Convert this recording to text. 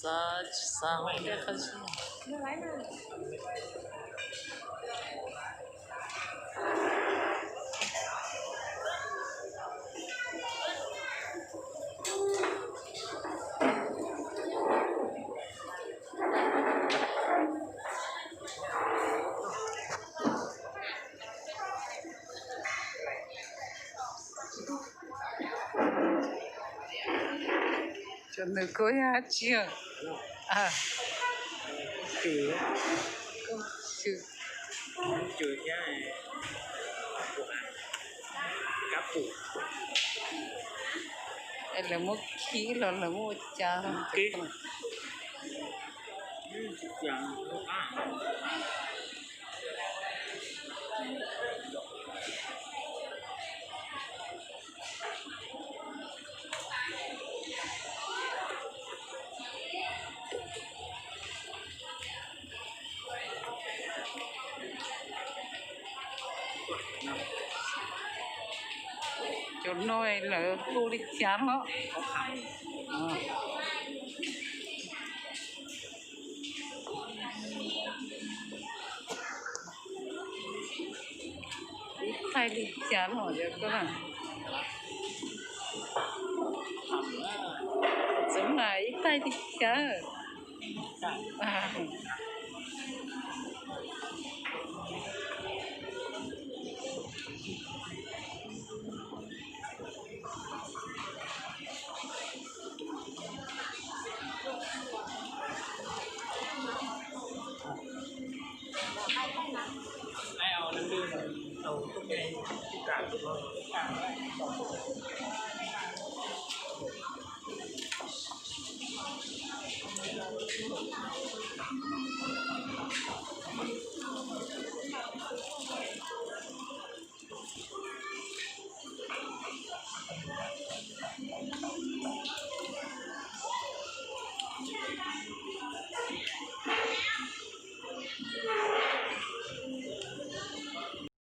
Xav, tsis xav hauv tej qab zib. Cov ntawd koj yog dab tsi? Lawv muab khib los lawv muab ua cas? Cov no lawv hu li cas no? Ib thaij li cas no cov ko na? Txawm mas ib thaij li cas?